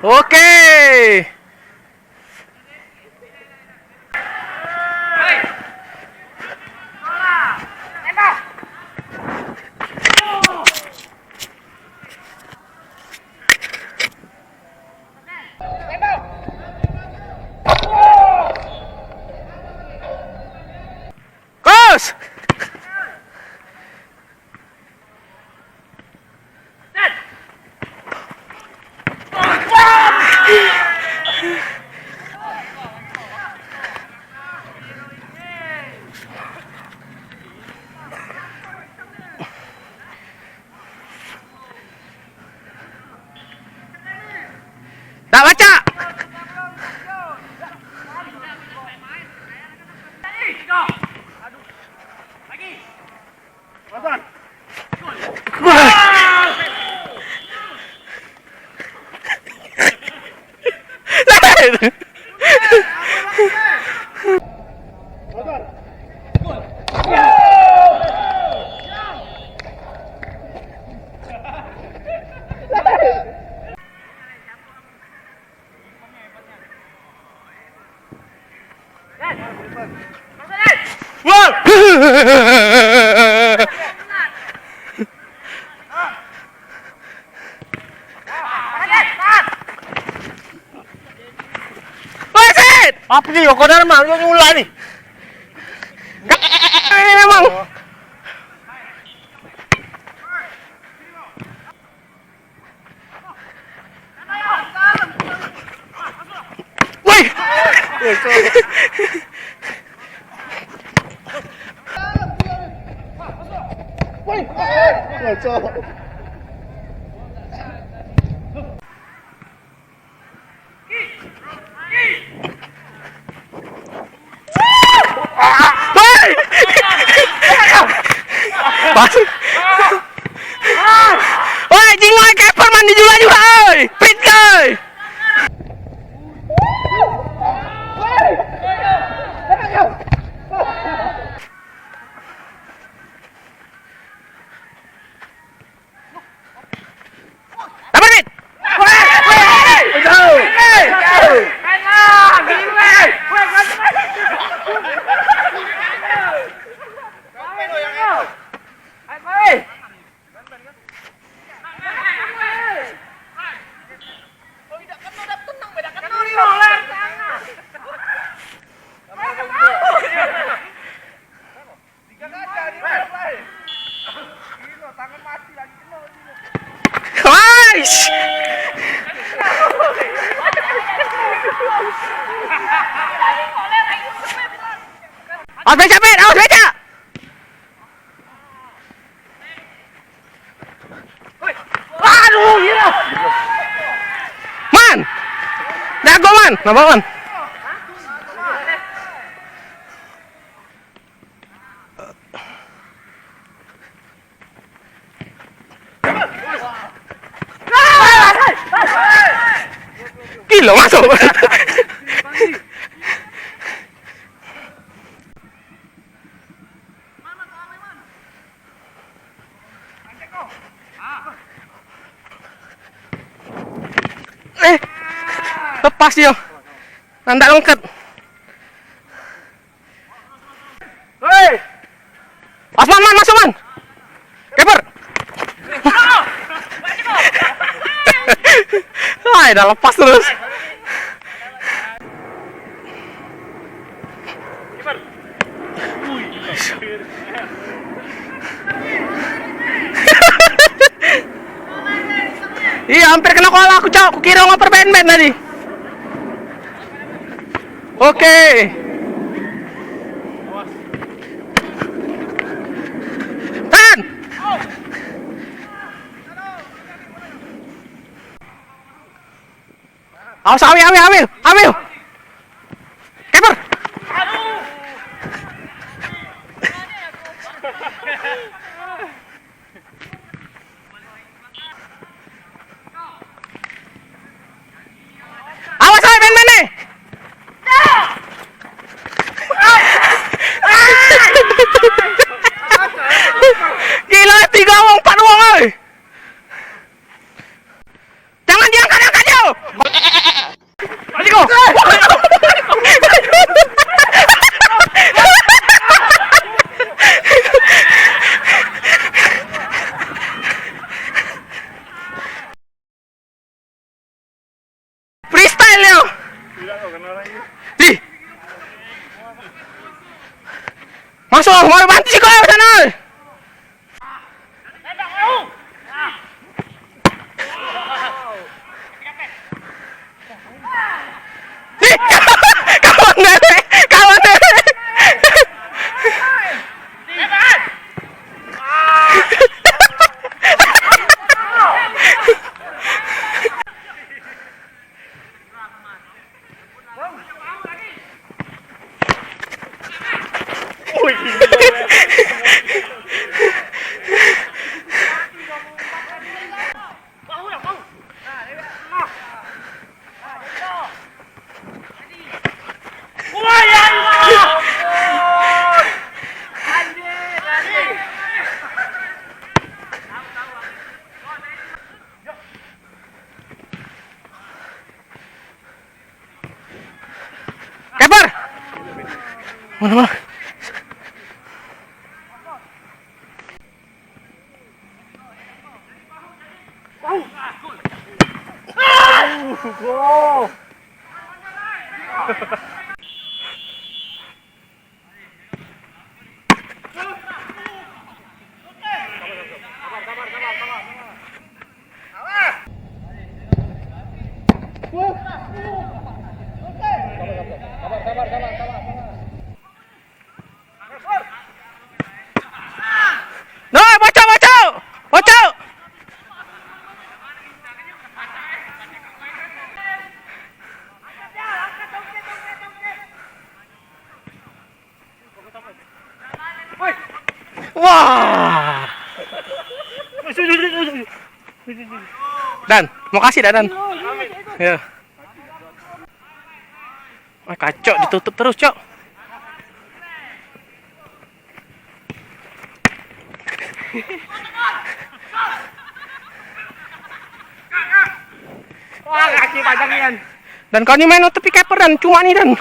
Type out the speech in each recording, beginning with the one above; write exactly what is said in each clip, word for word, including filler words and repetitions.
Oke. Kos. Dak pacak. Wasit! Apa ni, kau dah lemah, kau nyulah ni. Ini memang. Woi! Woi! Hei! Pas. Oi, jingoi keeper mandi jula-jula, oi. Pit, oi. Dapat, Pit. Wais. Awas becak, Pit, awas becak. Aduh, gila. Man. Jago, Man. Napa, Man? Gila masuk. Eh, lepas dia. Ndak lengket. Hei! Asman, Man, masuk, Man. Keeper. Hai, dah lepas terus. Iya, hampir kena kepala aku, Cok. Kukira ngoper band-band tadi. Oke. Tan. Awas, awil, awil, awil, awil. Keeper. Awas, oi, main-main ni. Gila, tiga wong, empat wong, oi. Jangan diangkat-angkat, yo. Masuk, mau bantu sikok sana. Kawan dari, kawan dari. Keeper. Mana, mana? Nah, bocok, bocok. Bocok. Wah. Dan, makasih dah, Dan. Ya. Wah, kacok ditutup terus, Cok. Wah, kaki panjang nian. Dan kau ni main nutupi keeper, Dan, cuma ni, Dan.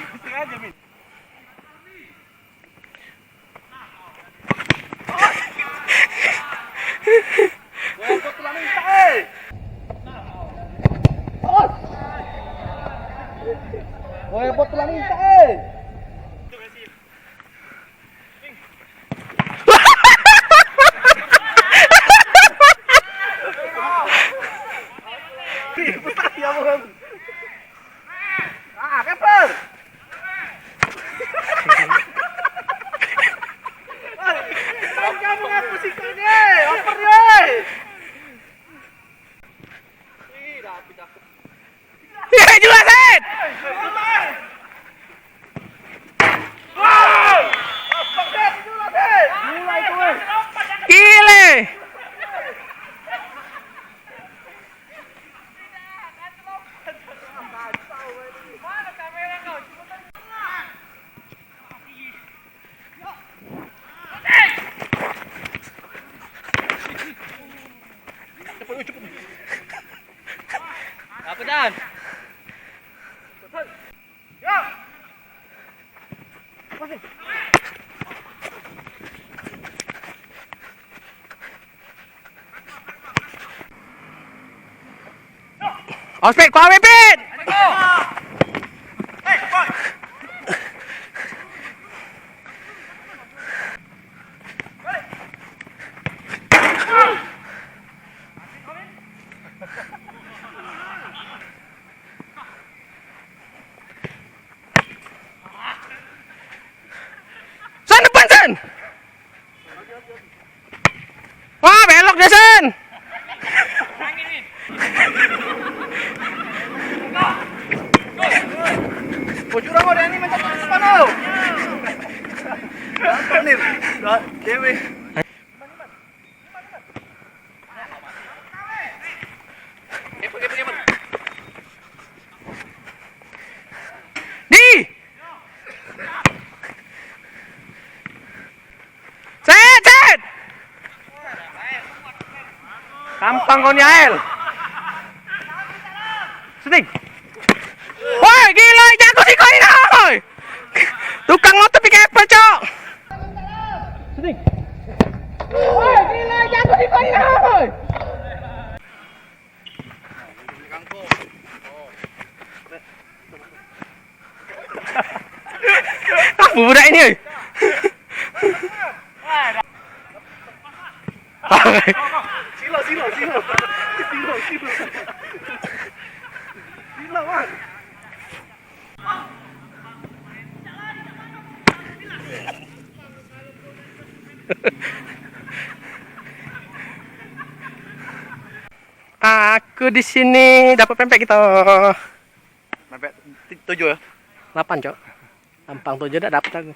Woi, buat tulang minta, eh. Ah, keeper. Kamu ngapo sih kau ni? Oper, ye. Ih, dah, dah. Ye, jelas, Ed. Gile. Apa, Dan? Ospek, kau Pipit. San, depan, San. Wah, belok dia, San. Bujur aku, Dani, mencet mana, lo? Apa nih? Dewi. Di! Set, set! Gampang kau ni, Ael. Syuting. Woi, gila, jago si kau ni, oi. Tukang nutupi keeper, Cok. Syuting. Woi, gila, jago si kau ni, oi. Ah, budak ini, oi. Silo, silo, silo. Silo, silo. Silo, Bang. Aku di sini dapat pempek kita. Sampai ti- tujuh ya? Delapan, Cok. Tampang tujuh dak dapat aku.